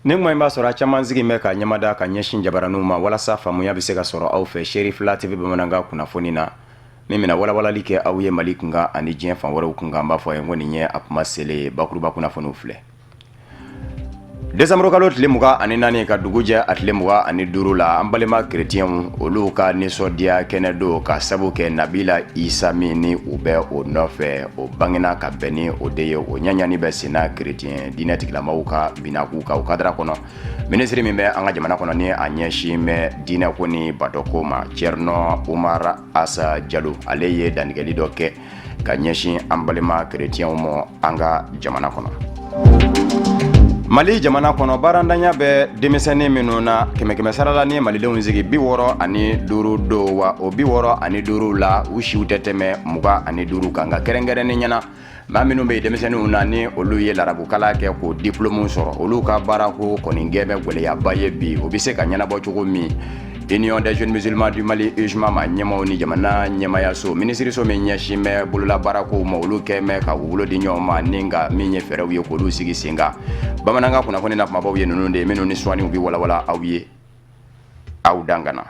Nin kuma in b'a sɔrɔ a caman sigi bɛ ka ɲɛmada ka ɲɛsin jabaraninw ma walasa faamuya bɛ se ka sɔrɔ aw fɛ Cherifla TV bamanankan kunnafoni na min bɛna walawalali kɛ aw ye Mali kunkan ani diɲɛ fan wɛrɛw kunkan. An b'a fɔ a ye ko nin ye a kuma selen ye. Bakuruba kunnafoniw filɛ. Desanburukalo tile 24 ka dugu jɛ a tile 25 la, an balima kerecɛnw olu ka nisɔndiya kɛnɛ don ka sabu kɛ Nabila Isa min ni u bɛ o nɔfɛ, o bangena ka bɛn ni o de ye. O ɲaɲani bɛ senna kerecɛn diinɛ tigilamaw ka binaku kan o kadara kɔnɔ. Minisiri min bɛ an ka jamana kɔnɔ ni a ɲɛsin bɛ diinɛko ni batoko ma, Cɛrinɔ Umar Asa Jalo, ale ye dantigɛli dɔ kɛ ka ɲɛsin an balima kerecɛnw ma an ka jamana kɔnɔ. Mali jamana kɔnɔ, baarantanya bɛ denmisɛnnin minnu na, kɛmɛ kɛmɛ sara la ni malidenw sigi 65 don, wa o 65 la, u siw tɛ tɛmɛ 25 kan. Nka kɛrɛnkɛrɛnnenya na, maa minnu bɛ denmisɛnninw na ni olu ye larabukalan kɛ k'o diplôme sɔrɔ, olu ka baarako kɔni kɛ bɛ gɛlɛyaba ye bi. O bɛ se ka ɲɛnabɔ cogo min, Union des jeunes musulmans du Mali UJMA ma ɲɛmaw ni jamana ɲɛmayaso minisiriso min ɲɛsin bɛ bololabaarakow ma, olu kɛ mɛn ka u bolo di ɲɔgɔn ma ni ka min ye fɛɛrɛw ye k'olu sigi sen kan. Bamanankan kunnafoni na kumabaw ye ninnu de ye, minnu ni sɔɔniw bɛ walawala aw ye. Aw dangana.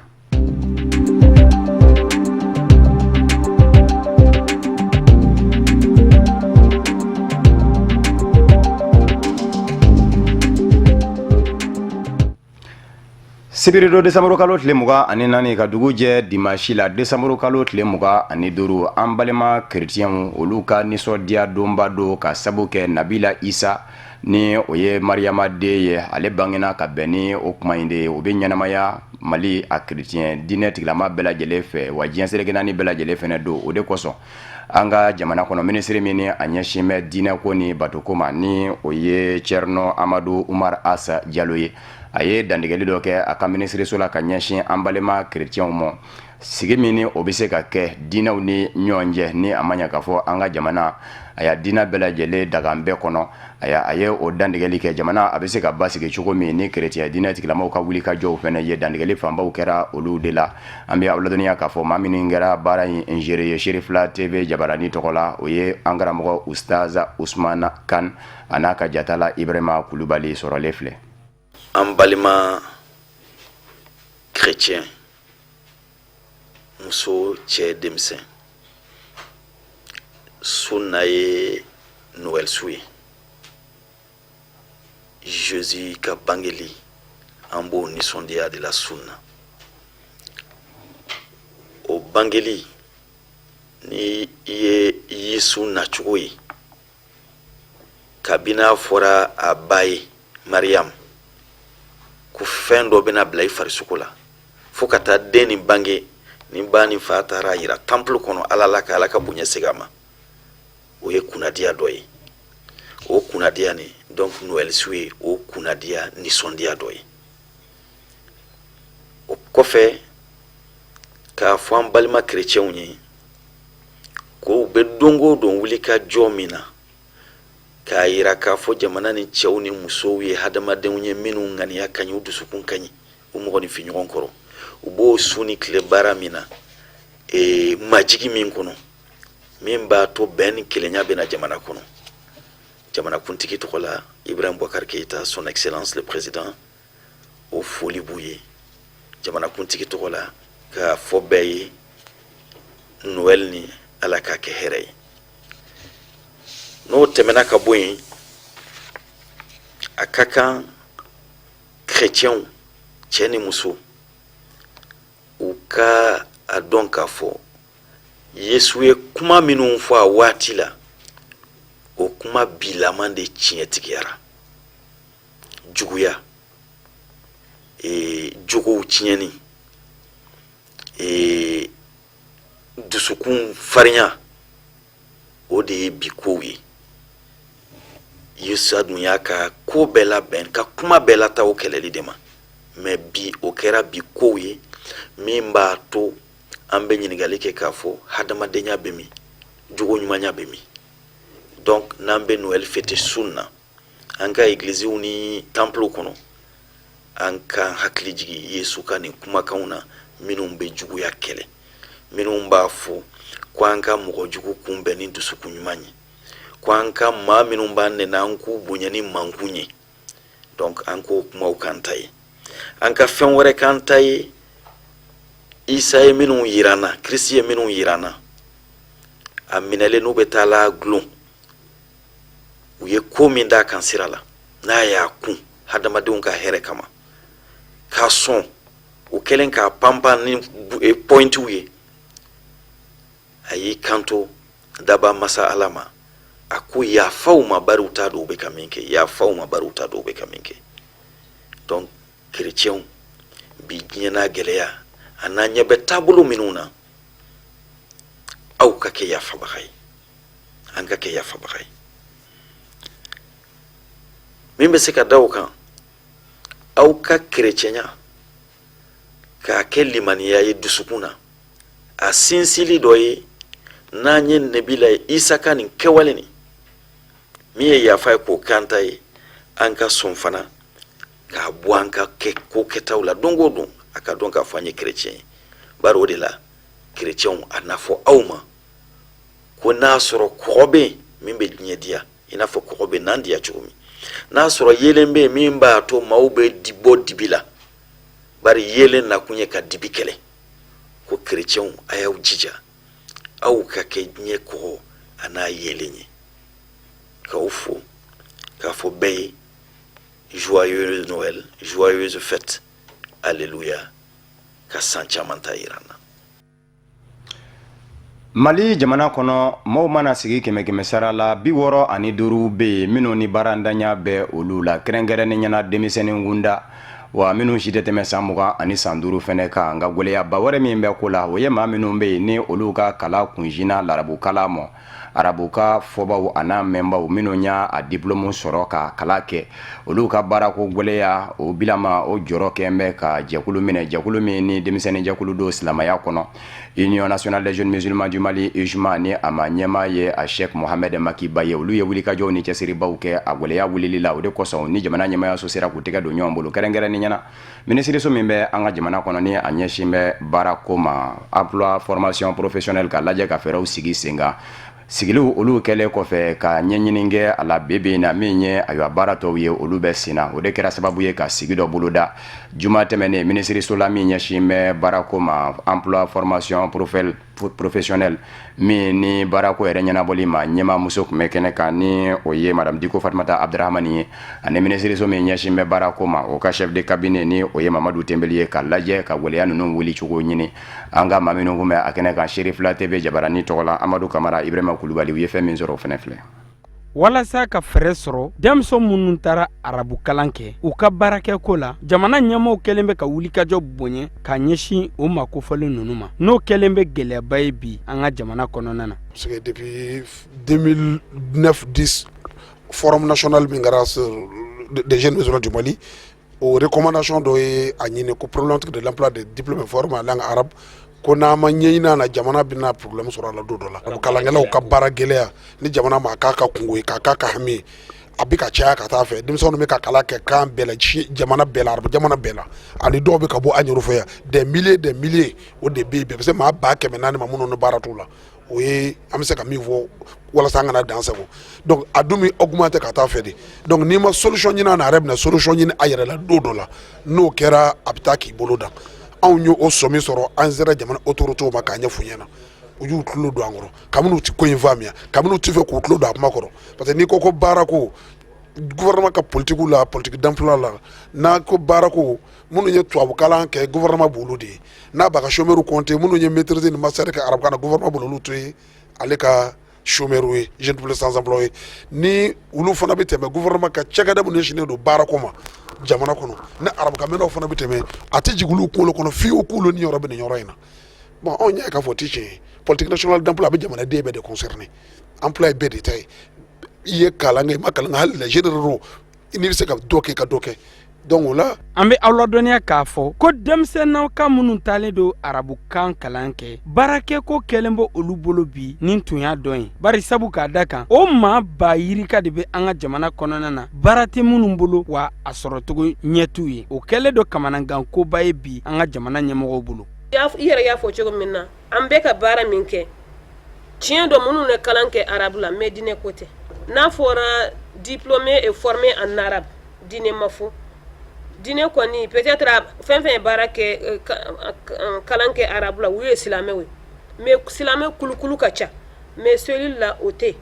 Sibiridon desanburukalo tile 24 ka dugu jɛ dimasi la desanburukalo tile 25, an balima kerecɛnw olu ka nisɔndiya donba don ka sabu kɛ Nabila Isa ni o ye Mariyama den ye, ale bangena ka bɛn ni o kuma in de ye. O bɛ ɲɛnamaya Mali a kerecɛn diinɛ tigilama bɛɛ lajɛlen fɛ, wa diɲɛ seleke naani bɛɛ lajɛlen fɛnɛ don. O de kosɔn an ka jamana kɔnɔ, minisiri min ni a ɲɛsin bɛ diinɛko ni batoko ma, ni o ye Cɛrinɔ Amadu Umar Asa Jalo ye, a ye dantigɛli dɔ kɛ a ka minisiriso la ka ɲɛsin an balima kerecɛnw ma. Sigi min ni o bɛ se ka kɛ diinɛw ni ɲɔgɔn cɛ, ni a ma ɲɛ k'a fɔ an ka jamana a y'a diinɛ bɛɛ lajɛlen daga bɛɛ kɔnɔ, a ye o dantigɛli kɛ. Jamana a bɛ se ka basigi cogo min ni kerecɛn diinɛ tigilamaw ka wuli ka jɔw fɛnɛ ye, dantigɛli fanbaw kɛra olu de la. An bɛ aw ladɔnniya k'a fɔ maa minnu kɛra baara in ingénieur ye Cherifla TV jabarani tɔgɔ la, o ye an karamɔgɔ Ustaz Usman Kan a n'a ka jatala Ibrahima Kulubali sɔrɔlen filɛ. An balima chrétien, muso, cɛ, denmisɛn, su na ye Noël su ye. Jésus ka bangeli, an b'o nisɔndiya de la su na. O bangeli, ni i ye Yesu nacogo ye, kabini a fɔra a ba ye Mariam ko fɛn dɔ bɛna bila i farisogo la, fo ka taa den nin bange, ni ba ni fa taara a yira temple kɔnɔ Ala la, ka Ala ka bonya segin a ma, o ye kunnadiya dɔ ye. O kunnadiya nin, donc Noël su ye o kunnadiya nisɔndiya dɔ ye. O kɔfɛ, k'a fɔ an balima kerecɛnw ye ko u bɛ don o don wuli ka jɔ min na k'a yira k'a fɔ jamana ni cɛw ni musow ye hadamadenw ye minnu ŋaniya ka ɲi, u dusukun ka ɲi u mɔgɔninfin ɲɔgɔn kɔrɔ, u b'o su ni tile baara min na, majigi min kɔnɔ, min b'a to bɛn ni kelenya bɛna jamana kɔnɔ. Jamanakuntigi tɔgɔ la, Ibrahim Boubacar Keïta, son excellence le président, o foli b'u ye jamanakuntigi tɔgɔ la, k'a fɔ bɛɛ ye Noël ni Ala k'a kɛ hɛrɛ ye. N'o tɛmɛna ka bɔ yen, a ka kan chrétienw, cɛ ni muso, u ka a dɔn k'a fɔ Yesu ye kuma minnu fɔ a waati la, o kuma bilaman de tiɲɛtigiyara. Juguya, jogow tiɲɛni, dusukun farinya, o de ye bi kow ye. Yesu dun y'a ka ko bɛɛ labɛn ka kuma bɛɛ lata o kɛlɛli de ma, mais bi o kɛra bi kow ye min b'a to an bɛ ɲininkali kɛ k'a fɔ hadamadenya bɛ min, jogo ɲumanya bɛ min. Donc n'an bɛ Noël fêter sun na an ka egiliziw ni templew kɔnɔ, an k'an hakili jigin Yesu ka nin kumakanw na minnu bɛ juguya kɛlɛ, minnu b'a fɔ ko an ka mɔgɔ jugu kunbɛn ni dusukun ɲuman ye, ko an ka maa minnu b'an nɛni, an k'u bonya ni mankun ye. Donc an k'o kumaw k'an ta ye, an ka fɛn wɛrɛ k'an ta ye. Isa ye minnu yira an na, Kirisi ye minnu yira an na, a minɛlen n'u bɛ taa la gulon, u ye ko min d'a kan sira la, n'a y'a kun hadamadenw ka hɛrɛ kama, k'a sɔn u kɛlen k'a panpan ni pɔyintiw ye, a y'i kanto daba masa Ala ma, a ko yafa u ma, bari u t'a dɔn u bɛ ka min kɛ, yafa u ma, bari u t'a dɔn u bɛ ka min kɛ. Donc kerecɛnw, bi diɲɛ n'a gɛlɛya, a n'an ɲɛ bɛ taabolo minnu na, aw ka kɛ yafabaga ye, an ka kɛ yafabaga ye. Min bɛ se ka da o kan, aw ka kerecɛnya k'a kɛ limaniya ye dusukun na, a sinsili dɔ ye n'an ye Nebila ye Isa ka nin kɛwale nin min ye yafa ye, k'o k'an ta ye, an ka sɔn fana k'a bɔ an ka kɛ ko kɛtaw la don o don, a ka dɔn k'a fɔ an ye kerecɛn ye. Bari o de la kerecɛnw, a n'a fɔ aw ma ko n'a sɔrɔ kɔgɔ bɛ yen min bɛ diɲɛ diya i n'a fɔ kɔgɔ bɛ nan diya cogo min, n'a sɔrɔ yeelen bɛ yen min b'a to maaw bɛ bɔ dibi la, bari yeelen nakun ye ka dibi kɛlɛ, ko kerecɛnw, a y'aw jija aw ka kɛ diɲɛ kɔgɔ a n'a yeelen ye. K'aw fo k'a fɔ bɛɛ ye joyeux Noël, joyeuse fête, alléluia, ka san caman ta yira an na. Mali jamana kɔnɔ, maaw mana sigi kɛmɛ kɛmɛ sara la, 65 bɛ yen minnu ni baarantanya bɛ olu la, kɛrɛnkɛrɛnnenya na denmisɛnnin kunda wa minnu si tɛ tɛmɛ san 20 ani san 5 fɛnɛ kan. Nka gɛlɛyaba wɛrɛ min bɛ ko la, o ye maa minnu bɛ yen ni olu ka kalan kunsinna larabukalan ma, arabukan fɔbaw a n'a mɛnbaw minnu y'a a diplôme sɔrɔ ka kalan kɛ, olu ka baarako gɛlɛya o bilama o jɔrɔ kɛn bɛ ka jɛkulu minɛ, jɛkulu min ni denmisɛnnin jɛkulu don silamɛya kɔnɔ, Union nationale des jeunes musulmans du Mali, UJMA, ni a ma ɲɛmaa ye a Cheikh Mohamed Makiba ye. Olu ye wulikajɔw ni cɛsiribaw kɛ a gɛlɛya wulili la. O de kosɔn ni jamana ɲɛmaayaso sera k'u tɛgɛ don ɲɔgɔn bolo, kɛrɛnkɛrɛnnenya na minisiriso min bɛ an ka jamana kɔnɔ ni a ɲɛsin bɛ baarako ma, emploi formation professionnelle, ka lajɛ ka fɛɛrɛw sigi sen kan. Sigiliw olu kɛlen kɔfɛ ka ɲɛɲini kɛ a la, bi bi in na min ye ayiwa baara tɔw ye, olu bɛ sen na. O de kɛra sababu ye ka sigi dɔ boloda juma tɛmɛnen minisiriso la min ɲɛsin bɛ baarako ma, emploi formation professionnelle, min ni baarako yɛrɛ ɲɛnabɔli ma ɲɛmaa muso tun bɛ kɛnɛ kan, ni o ye madame Diko Fatumata Abdurahamani ye, ani minisiriso min ɲɛsin bɛ baarako ma, o ka chef de cabinet, ni o ye Mamadu Tenbeli ye, ka lajɛ ka gɛlɛya ninnu wuli cogo ɲini. An ka maa minnu tun bɛ a kɛnɛ kan Serifila TV jabarani tɔgɔ la, Amadu Kamara, Ibrahima Kulubali, u ye fɛn min sɔrɔ, o fana filɛ. Walasa ka fɛɛrɛ sɔrɔ denmisɛn minnu taara arabukalan kɛ u ka baarakɛko la, jamana ɲɛmaaw kɛlen bɛ ka wulikajɔ bonya ka ɲɛsin o ma kofɔlen ninnu ma, n'o kɛlen bɛ gɛlɛyaba ye bi an ka jamana kɔnɔna na. Parce que depuis 2009 10, forum national min kɛra sur des jeunes musulmans du Mali, o recommandation dɔ ye a ɲini ko problématique de l'emploi des diplômés formés en langue arabe, ko n'a ma ɲɛɲini a na, jamana bɛna problème sɔrɔ a la don dɔ la. Kalankɛlaw ka baara gɛlɛya ni jamana ma k'a ka kungo ye, k'a k'a ka hami ye, a bɛ ka caya ka taa fɛ. Denmisɛnninw bɛ ka kalan kɛ kan bɛɛ la, jamana bɛɛ la, arabu jamana bɛɛ la, ani dɔw bɛ ka bɔ an yɛrɛ fɛ yan, des milliers, des milliers, o de bɛ yen. Bɛɛ bɛ se maa 400,000 ma minnu ni baara t'u la. O ye an bɛ se ka min fɔ walasa an kana dan sago. Donc a dun bɛ augmenter ka taa fɛ de. Donc n'i ma solution ɲini a na, a yɛrɛ bɛna solution ɲini a yɛrɛ la don dɔ la. N'o kɛra, a bɛ taa k'i bolo dan. Anw ye o sɔmi sɔrɔ, an sera jamana autorités ma k'a ɲɛf'u ɲɛna, u y'u tulo don an kɔrɔ. Kabini u ti ko in faamuya, kabini u ti fɛ k'u tulo don a kuma kɔrɔ, parce que n'i ko ko baarako, gouvernement ka politique la, politique d'emploi la, n'a ko baarako, minnu ye tubabukalan kɛ, gouvernement b'olu de ye. N'a b'a ka chômeur compter, minnu ye maîtrise ni master kɛ arabukan na, gouvernement b'olu to yen, ale ka chômeur ye, jeunes diplômés sans emploi ye. Ni olu fana bɛ tɛmɛ gouvernement ka cakɛda minnu ɲɛsinnen don baarako ma jamana kɔnɔ, ni arabukanmɛnnaw fana bɛ tɛmɛ, a tɛ jigin olu kunkolo kɔnɔ fiyewu k'olu ni yɔrɔ bɛ nin yɔrɔ in na. Bon, anw y'a ye k'a fɔ o tɛ tiɲɛ ye. Politique nationale d'emploi a bɛ jamanaden bɛɛ de concerner, emploi ye bɛɛ de ta ye. I ye kalan kɛ, i ma kalan kɛ, hali les généraux, n'i bɛ se ka dɔ kɛ, ka dɔ kɛ. Donc o la, An bɛ aw ladɔnniya k'a fɔ ko denmisɛnninka minnu taalen don arabukan kalan kɛ, baarakɛko kɛlen bɛ olu bolo bi ni tun y'a dɔn ye, bari sabu k'a da kan o maa ba yirika de bɛ an ka jamana kɔnɔna na, baara tɛ minnu bolo, wa a sɔrɔcogo ɲɛ t'u ye. O kɛlen don kamanagankoba ye bi an ka jamana ɲɛmɔgɔw bolo. I yɛrɛ y'a fɔ cogo min na, an bɛ ka baara min kɛ, tiɲɛ don, minnu ye kalan kɛ arabu la, mais diinɛ ko tɛ. N'a fɔra diplômé et formé en arabe, Diinɛ ma fɔ diinɛ kɔni peut-être fɛn fɛn ye baara kɛ, kalan kɛ arabu la, u ye silamɛw ye, mais silamɛ kulukulu ka ca, mais cellule la, o tɛ.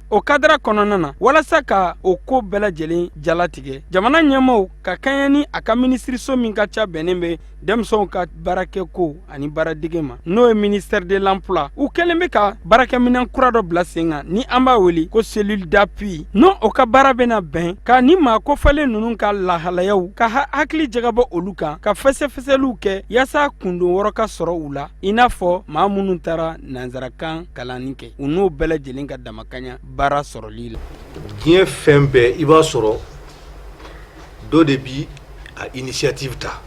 O kadara kɔnɔna na, walasa ka o ko bɛɛ lajɛlen jalatigɛ, jamana ɲɛmaw ka kɛɲɛ ni a ka minisiriso min ka ca bɛnnen bɛ denmisɛnw ka baarakɛko ani baaradege ma, n'o ye ministère de l'emploi, u kɛlen bɛ ka baarakɛminɛn kura dɔ bila sen kan ni an b'a wele ko cellule d'appui. N'o o ka baara bɛna bɛn ka ni maa kofɔlen ninnu ka lahalayaw ka hakili jagabɔ olu kan, ka fɛsɛfɛsɛliw kɛ yaasa kundon wɔrɔ ka sɔrɔ u la, i n'a fɔ maa minnu taara nansarakan kalanni kɛ, u n'o bɛɛ lajɛlen ka damakaɲa baara sɔrɔli la. Diɲɛ fɛn bɛɛ, i b'a sɔrɔ dɔ de bi a initiative ta,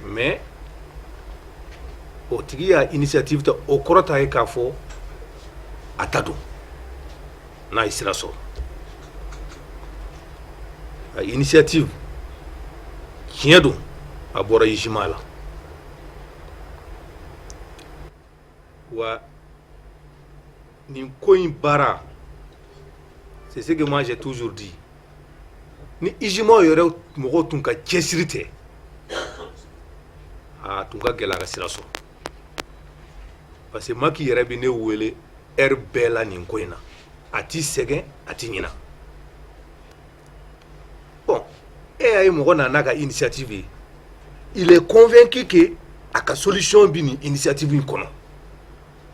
mais o tigi y'a initiative ta, o kɔrɔ t'a ye k'a fɔ a ta don. N'a ye sira sɔrɔ, a initiative, tiɲɛ don, a bɔra UJMA la wa. Nin ko in baara, c'est ce que moi j'ai toujours dit, ni UJMA yɛrɛ mɔgɔw tun ka cɛsiri tɛ, a tun ka gɛlɛ a ka sira sɔrɔ, parce que Maki yɛrɛ bɛ ne wele heure bɛɛ la nin ko in na. A ti sɛgɛn, a ti ɲina. Bon, e y'a ye, mɔgɔ nana n'a ka initiative ye, il est convaincu que a ka solution bɛ nin initiative in kɔnɔ.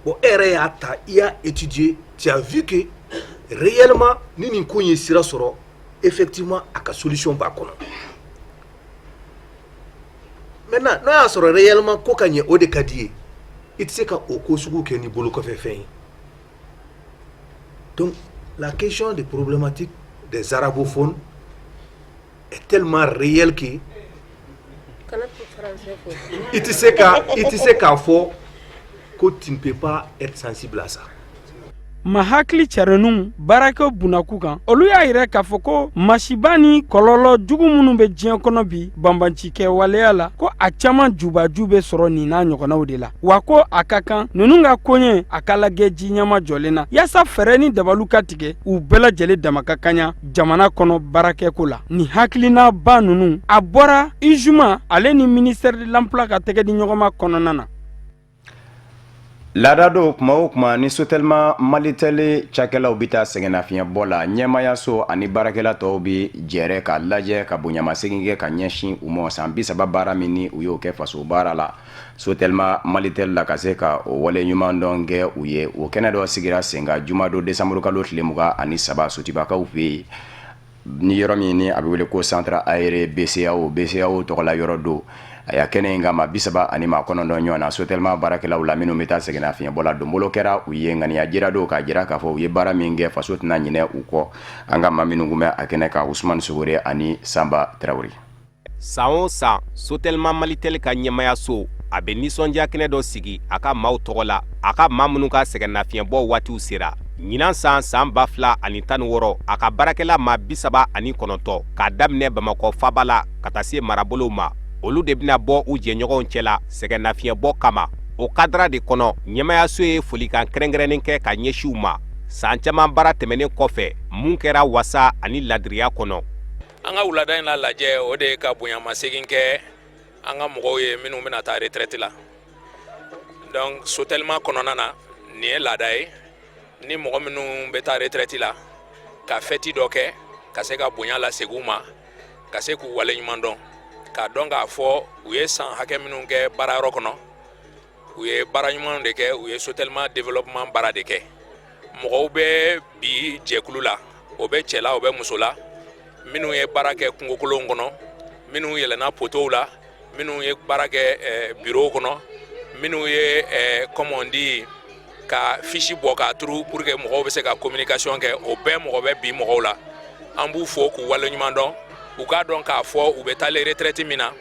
Bon, e yɛrɛ y'a ta, i y'a étudier, tu as vu que réellement ni nin ko in ye sira sɔrɔ, effectivement a ka solution b'a kɔnɔ. Maintenant, n'a y'a sɔrɔ réellement ko ka ɲɛ, o de ka di ye, i tɛ se ka o ko sugu kɛ ni bolo kɔfɛ fɛn ye. Donc la question des problématiques des arabophones est tellement réelle que i tɛ se k'a fɔ ko tu ne peux pas être sensible à ça. Ma hakili cɛrinw baarakɛ bunakun kan, olu y'a yira k'a fɔ ko masiba ni kɔlɔlɔ jugu minnu bɛ diɲɛ kɔnɔ bi banbancikɛ waleya la, ko a caman jubaju bɛ sɔrɔ nin n'a ɲɔgɔnnaw de la wa, ko a ka kan ninnu ka koɲɛ a ka lajɛ ji ɲɛma jɔlen na, yaasa fɛɛrɛ ni dabalu ka tigɛ u bɛɛ lajɛlen dama ka kaɲa jamana kɔnɔ baarakɛko la. Nin hakilinaba ninnu, a bɔra UJMA ale ni ministère de l'emploi ka tɛgɛ di ɲɔgɔnma kɔnɔna na. Laada don, kuma o kuma ni Sotelma Malitel cakɛlaw bɛ taa sɛgɛnnafiɲɛbɔ la, ɲɛmayaso ani baarakɛla tɔw bɛ jɛrɛ ka lajɛ ka bonyamasegin kɛ ka ɲɛsin u ma, san 30 baara min ni u y'o kɛ faso baara la Sotelma Malitel la, ka se ka o wale ɲuman dɔn kɛ u ye. O kɛnɛ dɔ sigira sen kan jumadon décembre kalo tile 23, Sotibakaw fɛ yen, ni yɔrɔ min ni a bɛ wele ko centre aéré BCEAO, BCEAO tɔgɔla yɔrɔ don. A y'a kɛnɛ in kama, 39 ɲɔgɔn na Sotelma baarakɛlaw la minnu bɛ taa sɛgɛnnafiɲɛbɔ la, donbolo kɛra u ye, ŋaniya jira don k'a jira k'a fɔ u ye baara min kɛ, faso tɛna ɲinɛ u kɔ. An ka maa minnu tun bɛ a kɛnɛ kan, Usumani Sogore ani Sanba Tarawele. San o san, Sotelma Malitel ka ɲɛmayaso a bɛ nisɔndiya kɛnɛ dɔ sigi a ka maaw tɔgɔ la, a ka maa minnu ka sɛgɛnnafiɲɛbɔ waatiw sera. Ɲinan san, san 2016, a ka baarakɛla maa 39, k'a daminɛ Bamakɔ faba la ka taa se marabolow ma, olu de bɛna bɔ u jɛɲɔgɔnw cɛla sɛgɛnnafiɲɛbɔ kama. O kadara de kɔnɔ, ɲɛmayaso ye folikan kɛrɛnkɛrɛnnen kɛ ka ɲɛsin u ma, san caman baara tɛmɛnen kɔfɛ mun kɛra wasa ani ladiriya kɔnɔ. An ka wulada in la lajɛ, o de ye ka bonyamasegin kɛ an ka mɔgɔw ye minnu bɛna taa retraite la. Donc Sotelma kɔnɔna na, nin ye laada ye, ni mɔgɔ minnu bɛ taa retraite la, ka fɛti dɔ kɛ ka se ka bonya lasegin u ma, ka se k'u waleɲuman dɔn, k'a dɔn k'a fɔ u ye san hakɛ minnu kɛ baarayɔrɔ kɔnɔ, u ye baara ɲumanw de kɛ, u ye Sotelma développement baara de kɛ. Mɔgɔw bɛ bi jɛkulu la, o bɛ cɛ la, o bɛ muso la, minnu ye baara kɛ kungokolonw kɔnɔ, minnu yɛlɛnna potow la, minnu ye baara kɛ bureau kɔnɔ, minnu ye, comme on dit, ka fiche bɔ k'a turu pour que mɔgɔw bɛ se ka communication kɛ, o bɛɛ mɔgɔ bɛ bi mɔgɔw la. An b'u fo k'u waleɲuman dɔn. U k'a dɔn k'a fɔ u bɛ taa retraite min na,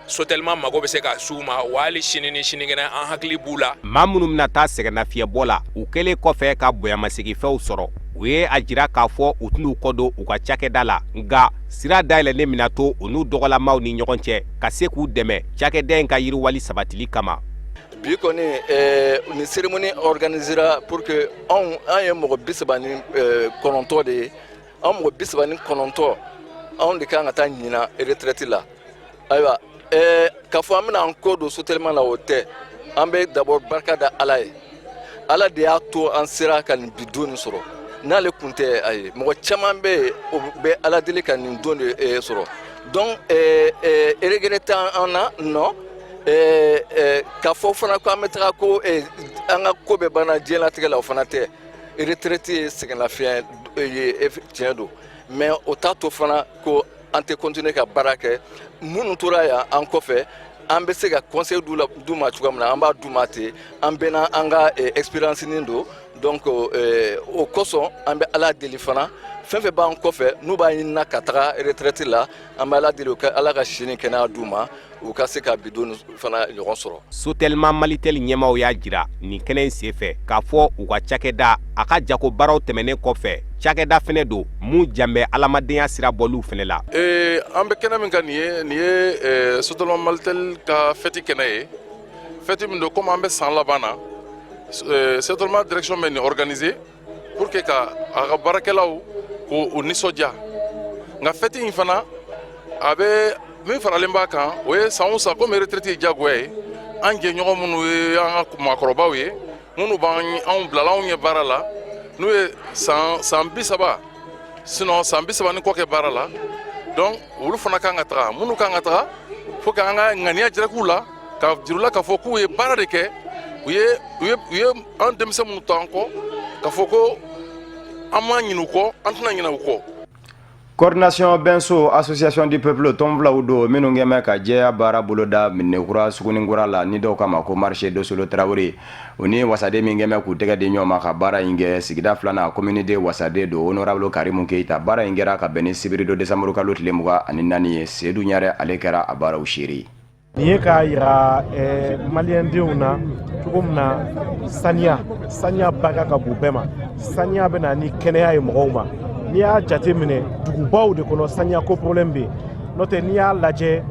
Sotelma mago bɛ se ka s'u ma wa, hali sini ni sinikɛnɛ, an hakili b'u la. Maa minnu bɛna taa sɛgɛnnafiɲɛbɔ la, u kɛlen kɔfɛ ka bonyamasegifɛnw sɔrɔ, u ye a jira k'a fɔ u tɛn'u kɔ don u ka cakɛda la, nka sira dayɛlɛnnen bɛna to u n'u dɔgɔlamaw ni ɲɔgɔn cɛ, ka se k'u dɛmɛ cakɛda in ka yiriwali sabatili kama. Bi kɔni, nin cérémonie organisera pour que anw, an ye mɔgɔ 39 de ye. An mɔgɔ 39, anw de kan ka taa ɲinan retraite la. Ayiwa, k'a fɔ an bɛna an kɔ don Sotelma la, o tɛ. An bɛ d'abord barika da Ala ye. Ala de y'a to an sera ka nin bi don nin sɔrɔ. N'ale kun tɛ, ayi, mɔgɔ caman bɛ yen, o bɛ Ala deli ka nin don de sɔrɔ. Donc regret tɛ an na. Non, k'a fɔ fana ko an bɛ taga ko an ka ko bɛɛ banna diɲɛlatigɛ la, o fana tɛ. Retraite ye sɛgɛnlafiɲɛ ye, tiɲɛ don, mais o t'a to fana ko an tɛ continuer ka baara kɛ. Minnu tora yan an kɔfɛ, an bɛ se ka conseil d'u ma cogoya min na, an b'a d'u ma ten. An bɛɛ n'an ka expérience nin don. Donc o kosɔn, an bɛ Ala deli fana, fɛn fɛn b'an kɔfɛ n'u b'a ɲinina ka taga retraite la, an bɛ Ala deli u ka Ala ka si ni kɛnɛya d'u ma, u ka se ka bi don fana ɲɔgɔn sɔrɔ. Sotelma Malitel ɲɛmaaw y'a jira nin kɛnɛ in senfɛ k'a fɔ u ka cakɛda, a ka jago baaraw tɛmɛnen kɔfɛ, cakɛda fɛnɛ don mun jan bɛ adamadenya sira bɔliw fɛnɛ la. An bɛ kɛnɛ min kan nin ye Sotelma Malitel ka fɛti kɛnɛ ye. Fɛti min don, komi an bɛ san laban na, Sotelma direction bɛ nin organiser pour que ka a ka baarakɛlaw k'u nisɔndiya. Nka fɛti in fana, a bɛ min faralen b'a kan, o ye san o san, komi retraite ye diyagoya ye, an jɛɲɔgɔn minnu ye an ka maakɔrɔbaw ye, minnu b'an anw bilala anw ɲɛ baara la, n'u ye san 30, sinon san 30 ni kɔ kɛ baara la, donc olu fana kan ka taga. Minnu kan ka taga, faut que an ka ŋaniya jira k'u la, ka jir'u la k'a fɔ k'u ye baara de kɛ, u ye an denmisɛn minnu to an kɔ, k'a fɔ ko an ma ɲinɛ u kɔ, an tɛna ɲinɛ u kɔ. Coordination Benso Association du Peuple, tɔn filaw don minnu kɛmɛ ka jɛya baara boloda Minɛkura Sugunikura la, ni dɔw kama ko marché Dosolo Tarawele. O ni wasaden min kɛmɛ k'u tɛgɛ di ɲɔgɔn ma ka baara in kɛ, sigida filanan commune deux wasaden don, honorable Karimu Keyita. Baara in kɛra ka bɛn ni sibiri don, décembre kalo tile 24 ye. Sedu Ɲarɛ, ale kɛra a baaraw seere. Nin ye k'a yira maliyɛndenw na cogo min na saniya barika ka bon bɛɛ ma. Saniya bɛ na ni kɛnɛya ye mɔgɔw ma. N'i y'a jate minɛ, dugubaw de kɔnɔ saniya ko problème bɛ yen. N'o tɛ, n'i y'a lajɛ,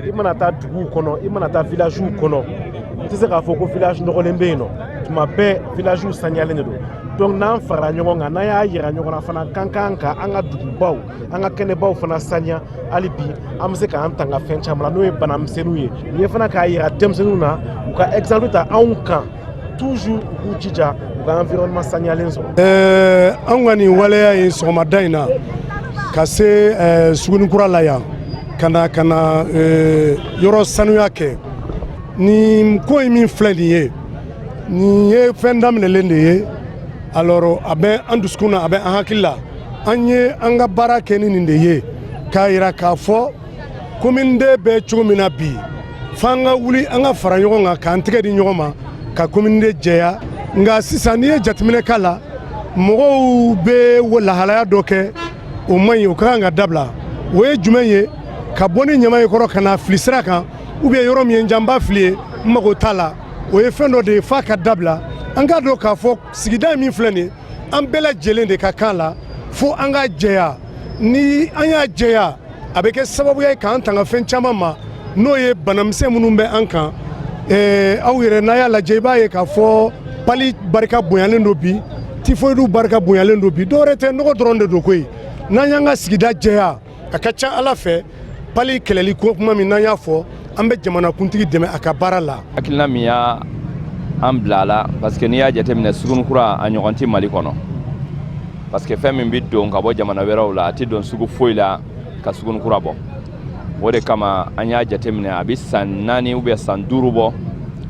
i mana taa duguw kɔnɔ, i mana taa villagew kɔnɔ, i tɛ se k'a fɔ ko village nɔgɔlen bɛ yen nɔ. Tuma bɛɛ villagew saniyalen de don. Donc n'an farala ɲɔgɔn kan, n'an y'a yira ɲɔgɔn na fana kan kan ka an ka dugubaw, an ka kɛnɛbaw fana saniya, hali bi an bɛ se k'an tanga fɛn caman la, n'o ye banamisɛnninw ye. Nin ye fana k'a yira denmisɛnninw na, u ka exemple ta anw kan, toujours u k'u jija u ka environnement saniyalen sɔrɔ. Anw ka nin waleya in sɔgɔmada in na ka se Sugunikura la yan, ka na yɔrɔ sanuya kɛ, nin ko in min filɛ nin ye, nin ye fɛn daminɛlen de ye. Alors a bɛ an dusukun na, a bɛ an hakili la. An ye an ka baara kɛ ni nin de ye, k'a yira k'a fɔ commune deux bɛ cogo min na bi, f'an ka wuli, an ka fara ɲɔgɔn kan, k'an tɛgɛ di ɲɔgɔn ma ka commune deux jɛya. Nka sisan, n'i ye jateminɛ k'a la, mɔgɔw bɛ lahalaya dɔ kɛ, o man ɲi, o ka kan ka dabila. O ye jumɛn ye? Ka bɔ ni ɲama ye kɔrɔ ka na fili sira kan, ou bien yɔrɔ min ye n janba fili ye, n mago t'a la, o ye fɛn dɔ de ye f'a ka dabila. An k'a dɔn k'a fɔ sigida min filɛ nin ye, an bɛɛ lajɛlen de ka kan la, fo an ka jɛya. Ni an y'a jɛya, a bɛ kɛ sababuya ye k'an tanga fɛn caman ma, n'o ye banamisɛn minnu bɛ an kan. Aw yɛrɛ n'a y'a lajɛ, i b'a ye k'a fɔ palu barika bonyalen don bi, typhoïde barika bonyalen don bi. Dɔwɛrɛ tɛ, nɔgɔ dɔrɔn de don koyi. N'an y'an ka sigida jɛya, a ka ca Ala fɛ, palu kɛlɛli ko kuma min n'an y'a fɔ, an bɛ jamanakuntigi dɛmɛ a ka baara la. Hakilina min y'a an bila a la, parce que n'i y'a jateminɛ, Sugunikura a ɲɔgɔn tɛ Mali kɔnɔ, parce que fɛn min bɛ don ka bɔ jamana wɛrɛw la, a tɛ don sugu foyi la ka Sugunikura bɔ. O de kama an y'a jateminɛ, a bɛ san 4 ou bien san 5 bɔ,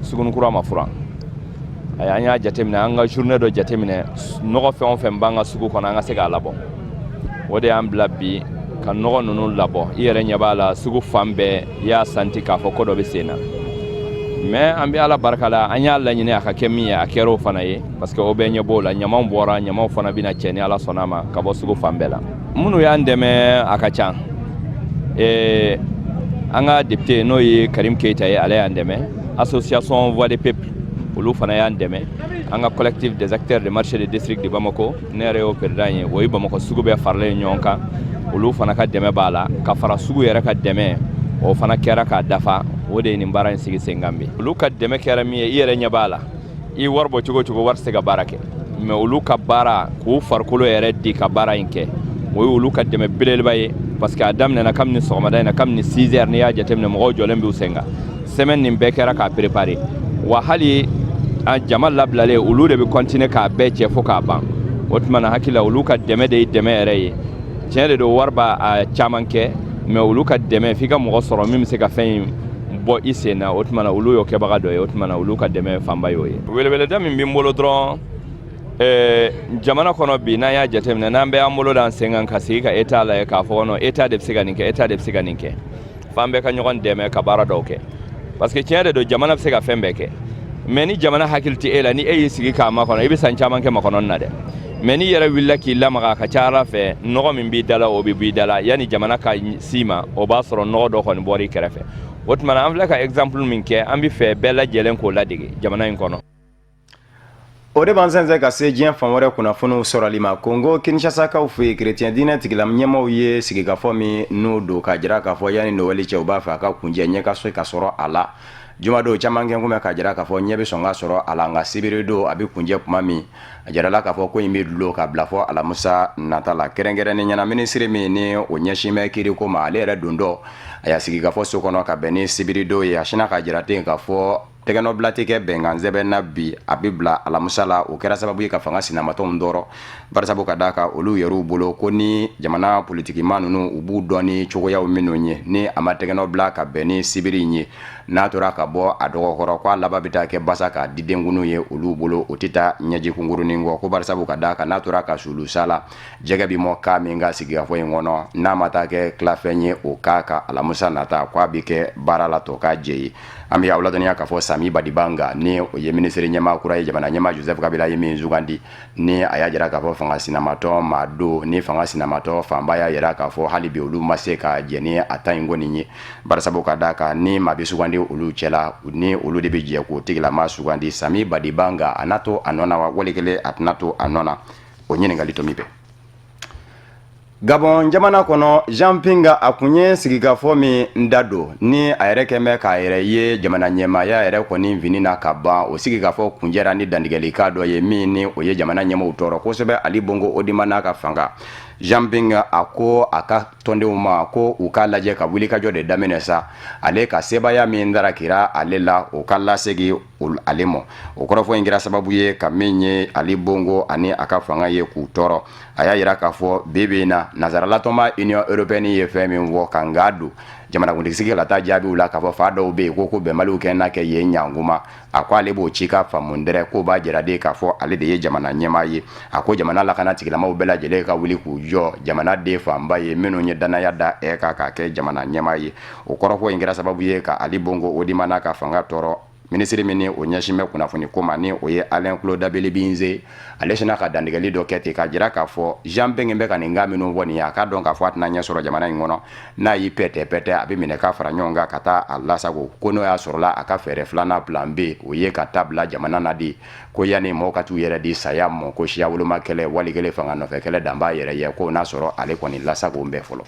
Sugunikura ma furan. An y'a jateminɛ, an ka journée dɔ jateminɛ, nɔgɔ fɛn o fɛn b'an ka sugu kɔnɔ, an ka se k'a labɔ. O de y'an bila bi ka nɔgɔ ninnu labɔ. I yɛrɛ ɲɛ b'a la, sugu fan bɛɛ, i y'a santi k'a fɔ ko dɔ bɛ sen na. Mais an bɛ Ala barika la, an y'a laɲini a ka kɛ min ye, a kɛra o fana ye, parce que o bɛɛ ɲɛ b'o la. Ɲamaw bɔra, ɲamaw fana bɛna cɛ ni Ala sɔnna a ma ka bɔ sugu fan bɛɛ la. Minnu y'an dɛmɛ, a ka ca. An ka député, n'o ye Karim Keyita ye, ale y'an dɛmɛ. Association Voix des Peuples, olu fana y'an dɛmɛ. An ka collectif des acteurs de marché de district de Bamako, ne yɛrɛ y'o président ye, o ye Bamakɔ sugu bɛɛ faralen ɲɔgɔn kan, olu fana ka dɛmɛ b'a la, ka fara sugu yɛrɛ ka dɛmɛ, o fana kɛra k'a dafa. O de ye nin baara in sigi sen kan bi. Olu ka dɛmɛ kɛra min ye, i yɛrɛ ɲɛ b'a la. I wari bɔ cogo cogo, wari tɛ se ka baara kɛ. Mais olu ka baara k'u farikolo yɛrɛ di ka baara in kɛ, o ye olu ka dɛmɛ belebeleba ye, parce que a daminɛna kabini sɔgɔmada in na, kabini 6 heures. N'i y'a jateminɛ, mɔgɔw jɔlen b'u sen kan. Semaine nin bɛɛ kɛra k'a préparer wa. Hali a jama labilalen, olu de bɛ continuer k'a bɛɛ cɛ fo k'a ban. O tuma na, hakili la, olu ka dɛmɛ de ye dɛmɛ yɛrɛ ye. Tiɲɛ de don, wari b'a a caman kɛ, mais olu ka dɛmɛ, f'i ka mɔgɔ sɔrɔ min bɛ se ka fɛn in bɔ i sen na. O tuma na, olu y'o kɛbaga dɔ ye. O tuma na, olu ka dɛmɛ fanba y'o ye. Weleweleda min bɛ n bolo dɔrɔn, jamana kɔnɔ bi, n'an y'a jateminɛ, n'an bɛɛ y'an bolo d'an sen kan ka sigi ka État lajɛ k'a fɔ non, État de bɛ se ka nin kɛ, État de bɛ se ka nin kɛ, f'an bɛɛ ka ɲɔgɔn dɛmɛ ka baara dɔw kɛ, parce que tiɲɛ de don, jamana bɛ se ka fɛn bɛɛ kɛ, mais ni jamana hakili tɛ e la, ni e y'i sigi k'a makɔnɔ, i bɛ san caman kɛ makɔnɔni na dɛ. Mais n'i yɛrɛ wulila k'i lamaga, a ka ca Ala fɛ, nɔgɔ min b'i da la, o bɛ b'i da la. Yanni jamana ka s'i ma, o b'a sɔrɔ nɔgɔ dɔ kɔni bɔra i kɛrɛfɛ. O tuma na, an filɛ ka exemple min kɛ, an bɛ fɛ bɛɛ lajɛlen k'o ladege jamana in kɔnɔ. O de b'an sɛnsɛn ka se diɲɛ fan wɛrɛ kunnafoniw sɔrɔli ma. Kongo Kinshasakaw fɛ yen, kerecɛn diinɛ tigila ɲɛmaw ye sigikafɔ min n'o don k'a jira k'a fɔ yanni Nowɛli cɛ, u b'a fɛ a ka kuncɛ, ɲɛ ka se ka sɔrɔ a la. Jumadon, caman kɛ kun bɛ k'a jira k'a fɔ ɲɛ bɛ sɔn ka sɔrɔ a la, nka sibiridon a bɛ kuncɛ tuma min, a jirala k'a fɔ ko in bɛ dulon ka bila fɔ alamisa nata la. Kɛrɛnkɛrɛnnen ɲɛna, minisiri min ni o ɲɛsin bɛ kiiriko ma, ale yɛrɛ don dɔ a y'a sigikafɔ so kɔnɔ ka bɛn ni sibiridon ye, a sinna k'a jira ten k'a fɔ tɛgɛnɔbila tɛ kɛ bɛnkan sɛbɛn na bi, a bɛ bila alamisa la. O kɛra sababu ye ka fanga sinamatɔnw tɔɔrɔ, barisabu ka d'a kan olu yɛrɛw bolo ko ni jamana politikima ninnu, u b'u dɔn ni cogoyaw minnu ye, ni a ma tɛgɛnɔbila ka bɛn ni sibiri in ye, n'a tora ka bɔ a dɔgɔkɔrɔ, ko a laban bɛ taa kɛ basa ka didenkunu ye olu bolo, o tɛ taa ɲɛji kunkurunin kɔ, ko barisabu ka d'a kan n'a tora ka sulu sala, jɛgɛ bɛ mɔ ka min ka sigikafɔ in kɔnɔ, n'a ma taa kɛ tilafɛn ye o k'a kan alamisa nata, ko a bɛ kɛ baara la tɔ k'a jɛ ye. An bɛ aw ladɔnniya k'a fɔ Sami Badibanga, ni o ye minisiri ɲɛmaa kura ye, jamana ɲɛmaa Joseph Kabila ye min sugandi, ni a y'a jira k'a fɔ fanga sinamatɔ maa don, ni fanga sinamatɔ fanba y'a jira k'a fɔ hali bi olu ma se ka jɛn ni a ta in kɔni ye, barisabu ka d'a kan ni maa bɛ sugandi olu cɛla, ni olu de bɛ jɛ k'o tigilama sugandi. Sami Badibanga, a n'a to a nɔ na wa, wali kelen a tɛna to a nɔ na, o ɲininkali tomi bɛ. Gabɔn jamana kɔnɔ, Jean Ping a kun ye sigikafɔ min da don, ni a yɛrɛ kɛn bɛ k'a yɛrɛ ye jamana ɲɛmaaya yɛrɛ kɔni fini na ka ban, o sigikafɔ kuncɛra ni dantigɛlikan dɔ ye min ni o ye jamana ɲɛmaaw tɔɔrɔ kosɛbɛ. Ali Bongo Ondimba n'a ka fanga, Jean Ping a ko a ka tɔndenw ma ko u k'a lajɛ ka wulikajɔ de daminɛ sa, ale ka sebaaya min darakira ale la, o ka lasegin ale ma. O kɔrɔfɔ in kɛra sababu ye ka min ye Ali Bongo ani a ka fanga ye k'u tɔɔrɔ. A y'a jira k'a fɔ bi bi in na, nansaralatɔnba Union européenne ye fɛn min fɔ ka nka don jamanakuntigi kalata jaabiw la, k'a fɔ fa dɔw bɛ yen ko bɛnbaliw kɛ n'a kɛ yen ɲankuma, a ko ale b'o ci ka faamu dɛrɛ, k'o b'a jira de k'a fɔ ale de ye jamana ɲɛmaa ye. A ko jamana lakana tigilamaw bɛɛ lajɛlen ka wuli k'u jɔ jamana den fanba ye minnu ye danaya da ɛ kan k'a kɛ jamana ɲɛmaa ye. O kɔrɔfɔ in kɛra sababu ye ka Ali Bongo Ondimba n'a ka fanga tɔɔrɔ. Minisiri min ni o ɲɛsin bɛ kunnafoni ko ma, ni o ye Alain Claude Bilie By-Nze, ale sinna ka dantigɛli dɔ kɛ ten k'a jira k'a fɔ Jean Ping bɛ ka nin kan minnu fɔ nin ye, a k'a dɔn k'a fɔ a tɛna ɲɛ sɔrɔ jamana in kɔnɔ. N'a y'i pɛtɛ pɛtɛ, a bɛ minɛ ka fara ɲɔgɔn kan ka taa a lasago, ko n'o y'a sɔrɔla a ka fɛɛrɛ filanan, plan B, o ye ka taa bila jamana na de, ko yanni mɔgɔw ka t'u yɛrɛ di saya mɔ, ko siya woloma kɛlɛ wali kelen fanga nɔfɛ kɛlɛ dan b'a yɛrɛ ye, ko n'a sɔrɔ ale kɔni lasago bɛɛ fɔlɔ.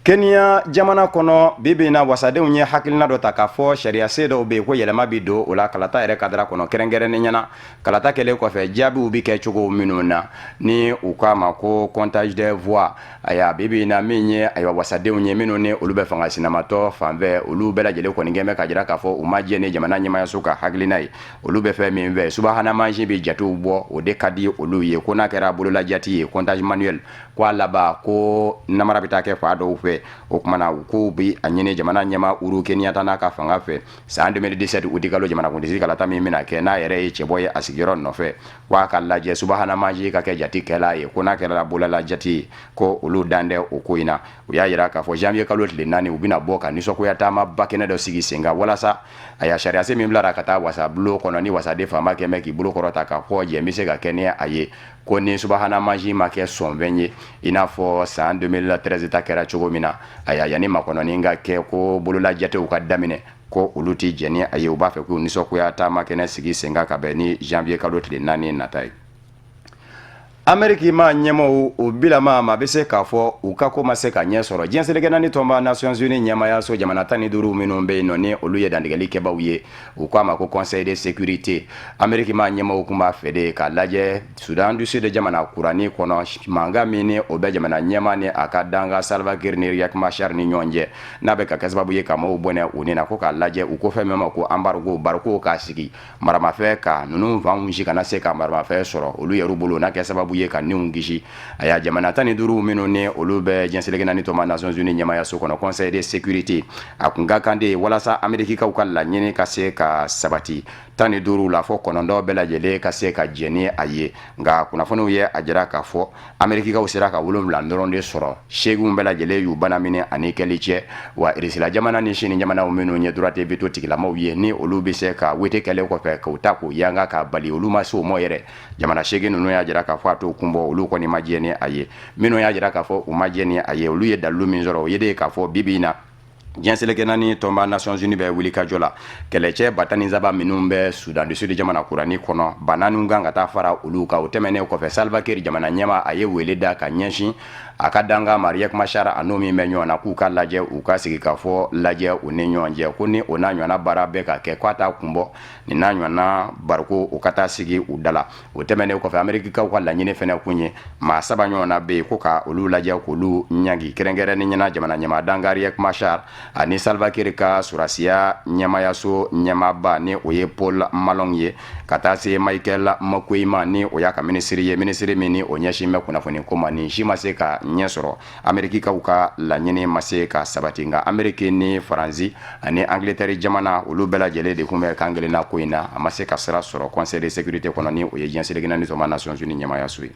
Kenya jamana kɔnɔ, bi bi in na, wasadenw ye hakilina dɔ ta k'a fɔ sariyasen dɔw bɛ yen ko yɛlɛma bɛ don o la kalata yɛrɛ kadara kɔnɔ, kɛrɛnkɛrɛnnen ɲɛna kalata kɛlen kɔfɛ, jaabiw bɛ kɛ cogo minnu na, ni u k'a ma ko comptage des voix. Ayiwa, bi bi in na, min ye ayiwa wasadenw ye minnu ni olu bɛ fanga sinamatɔ fanfɛ, olu bɛɛ lajɛlen kɔni kɛn bɛ ka jira k'a fɔ u ma jɛ ni jamana ɲɛmayaso ka hakilina ye. Olu bɛ fɛn min fɛ, subahana mansin bɛ jatew bɔ, o de ka di olu ye, ko n'a kɛra bolola jate ye, comptage manuel, ko a laban ko namara bɛ taa kɛ fa dɔw fɛ. O tuma na, u k'u bɛ a ɲini jamana ɲɛmaa Uhuru Kenyatta n'a ka fanga fɛ, san 2017 utikalo jamanakuntigi kalata min bɛna kɛ, n'a yɛrɛ ye cɛbɔ ye a sigiyɔrɔ nɔfɛ, ko a ka lajɛ subahana mansin ka kɛ jate kɛla ye, ko n'a kɛra bolala jate ye, ko olu dan tɛ o ko in na. U y'a jira k'a fɔ janvier kalo tile 4, u bɛna bɔ ka nisɔngoya taama ba kɛnɛ dɔ sigi sen kan, walasa a ya sariyasen min bilara ka taa wasabulon kɔnɔ, ni wasaden fanba kɛn bɛ k'i bolo kɔrɔta k'a fɔ jɛ bɛ se ka kɛ ni a ye, ko ni subahana mansin ma kɛ sɔnfɛn ye i n'a fɔ san 2013 ta kɛra cogo min na, aya yanni makɔnɔni ka kɛ, ko bolola jatew ka daminɛ, ko olu tɛ jɛn ni a ye. U b'a fɛ k'u nisɔngoya taama kɛnɛ sigi sen kan ka bɛn ni janvier kalo tile 4 nata ye. Ameriki maa ɲɛmaaw o bilama maa bɛ se k'a fɔ u ka ko ma se ka ɲɛ sɔrɔ diɲɛ seleke naani tɔnba Nations Unies ɲɛmaayaso jamana 15 minnu bɛ yen nɔ ni olu ye dantigɛli kɛbaaw ye, u k'a ma ko Conseil de sécurité. Ameriki maa ɲɛmaaw tun b'a fɛ de k'a lajɛ Soudan du Sud jamana kuranin kɔnɔ, mankan min ni o bɛ jamana ɲɛmaa ni a ka dankan Salva Kiir ni Riek Machar ni ɲɔgɔn cɛ, n'a bɛ ka kɛ sababu ye ka maaw bɔnɛ u ni na, ko k'a lajɛ u ko fɛn min ma ko embargo, bariko k'a sigi maramafɛn kan, ninnu fanw si kana se ka maramafɛn sɔrɔ olu yɛrɛ bolo, n'a kɛ sababu ye ka niw kisi. Aya, jamana 15 minnu ni olu bɛ diɲɛ seleke naani tɔnba Nations Unies ɲɛmaayaso kɔnɔ, Conseil de sécurité, a kun ka kan de walasa Amerikikaw ka laɲini ka se ka sabati, 15 la fɔ 9 bɛɛ lajɛlen ka se ka jɛn ni a ye. Nka kunnafoniw ye a jira k'a fɔ Amerikikaw sera ka 7 dɔrɔn de sɔrɔ, 8 bɛɛ lajɛlen y'u bana minɛ ani kɛli cɛ. Wa Irisila jamana ni Sini jamanaw minnu ye droit de veto tigilamaw ye, ni olu bɛ se ka wete kɛlen kɔfɛ k'u ta k'u yanga k'a bali, olu ma se o ma yɛrɛ. Jamana 8 ninnu y'a jira k'a fɔ a t'o kun bɔ, olu kɔni ma jɛn ni a ye. Minnu y'a jira k'a fɔ u ma jɛn ni a ye, olu ye dalilu min sɔrɔ, o ye de ye k'a fɔ bi bi in na, diɲɛ seleke naani tɔnba Nations Unies bɛ wuli ka jɔ la, kɛlɛcɛ 13 minnu bɛ Soudan du Sud jamana kuranin kɔnɔ, 4000 kan ka taa fara olu kan. O tɛmɛnen kɔfɛ, Salva Kiir jamana ɲɛmaa, a ye wele da ka ɲɛsin a ka dankan ma Riek Machar a n'o min bɛ ɲɔgɔn na, k'u ka lajɛ, u ka sigi ka fɔ lajɛ u ni ɲɔgɔn cɛ, ko ni o n'a ɲɔgɔnna baara bɛ ka kɛ, k'a t'a kun bɔ nin n'a ɲɔgɔnna bariko o ka taa sigi u da la. O tɛmɛnen kɔfɛ, Amerikikaw ka laɲini fɛnɛ kun ye maa 3 ɲɔgɔnna bɛ yen, ko ka olu lajɛ k'olu ɲangi, kɛrɛnkɛrɛnnen ɲɛna jamana ɲɛmaa dankan Riek Machar ani Salva Kiir ka sɔrɔdasiya ɲɛmaayaso ɲɛmaaba ni o ye Paul Malong ye, ka taa se Michael Makuei ma, ni o y'a ka minisiri ye, minisiri min ni o ɲɛsin bɛ kunnafoni ko ma. Nin si ma se ka ɲɛ sɔrɔ, Amerikikaw ka laɲini ma se ka sabati. Nka Ameriki ni Faransi ani Angleterre jamana, olu bɛɛ lajɛlen de tun bɛ kan kelen na ko in na. A ma se ka sira sɔrɔ Conseil de sécurité kɔnɔ, ni o ye diɲɛ seleke naani tɔnba Nations Unies ɲɛmaayaso ye.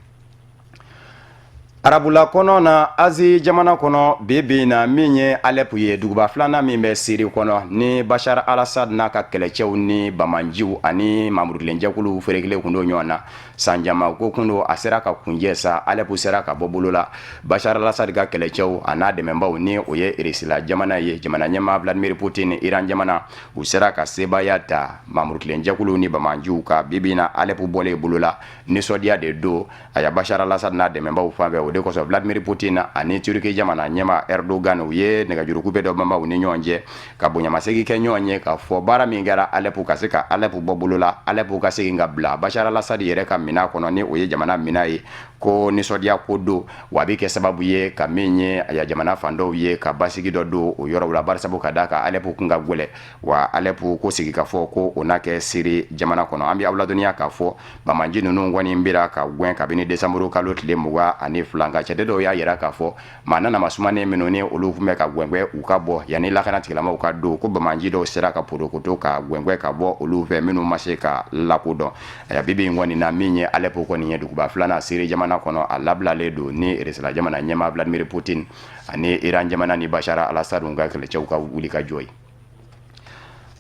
Arabula kɔnɔ na, Azi jamana kɔnɔ, bi bi na, min ye Alep ye, duguba filanan min bɛ Siri kɔnɔ, ni Bashar al-Assad n'a ka kɛlɛcɛw ni banbaanciw ani mamurutilenjɛkuluw ferekelen kun don ɲɔgɔn na san caman ko kun don, a sera ka kunjɛ sa. Alep sera ka bɔ bolo la Bashar al-Assad ka kɛlɛcɛw a n'a dɛmɛbaw, ni o ye Irisila jamana ye, jamana ɲɛmaa Vladimir Putin ni Iran jamana, u sera ka sebaaya ta mamurutilenjɛkuluw ni banbaanciw kan. Bi bi na, Alep bɔlen bolo la, nisɔndiya de don aya Bashar al-Assad n'a dɛmɛbaw fan fɛ. O de kosɔn Vladimir Putin ani Turki jamana ɲɛmaa Erdogan, u ye nɛgɛjuru coupe dɔ banba u ni ɲɔgɔn cɛ ka bonyamasegin kɛ ɲɔgɔn ye, k'a fɔ baara min kɛra Alep, ka se ka Alep bɔ bolo la, Alep ka segin ka bila Bashar al-Assad yɛrɛ ka minɛn kɔnɔ, ni o ye jamana minɛn ye, ko nisɔndiya ko don, wa a bɛ kɛ sababu ye ka min ye aya jamana fan dɔw ye ka basigi dɔ don o yɔrɔw la, barisabu ka d'a kan Alep kun ka gɛlɛn. Wa Alep ko sigi ka fɔ ko o n'a kɛ Siri jamana kɔnɔ. An bɛ aw ladɔnniya k'a fɔ banbaanci ninnu kɔni bira ka gɛn kabini desanburu kalo tile 22. Nka cɛden dɔw y'a yira k'a fɔ maa nana sumanen minnu ni olu tun bɛ ka gɛngɛn u ka bɔ yanni lakana tigilamaw ka don, ko banbaanci dɔw sera ka porokoto ka gɛngɛn ka bɔ olu fɛ, minnu ma se ka lakodɔn. Aya, bi bi in kɔni na, min ye Alep kɔni ye, duguba filanan Siri jamana kɔnɔ, a labilalen don ni Irisila jamana ɲɛmaa Vladimir Putin ani Iran jamana ni Bashar al-Assad ka kɛlɛcɛw ka wuli ka jɔ ye.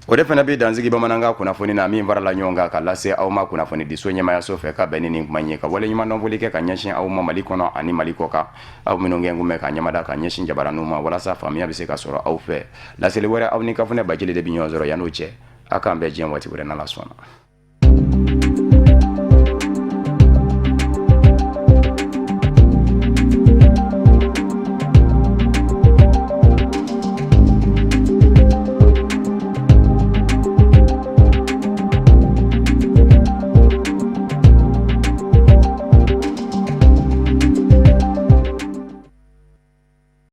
O de fana bɛ dansigi bamanankan kunnafoni na min farala ɲɔgɔn kan ka lase aw ma kunnafoni diso ɲɛmayaso fɛ ka bɛn ni nin kuma ye, ka waleɲuman dɔn kɛ ka ɲɛsin aw ma Mali kɔnɔ ani Mali kɔ kan, aw minnu kɛ kun bɛ ka ɲɛmada ka ɲɛsin jabaraninw ma walasa faamuya bɛ se ka sɔrɔ aw fɛ. Laseli wɛrɛ, aw ni Kafunɛ Bacili de bɛ ɲɔgɔn sɔrɔ. Yan n'o cɛ, aw k'an bɛn diɲɛ waati wɛrɛ, n'Ala sɔnna.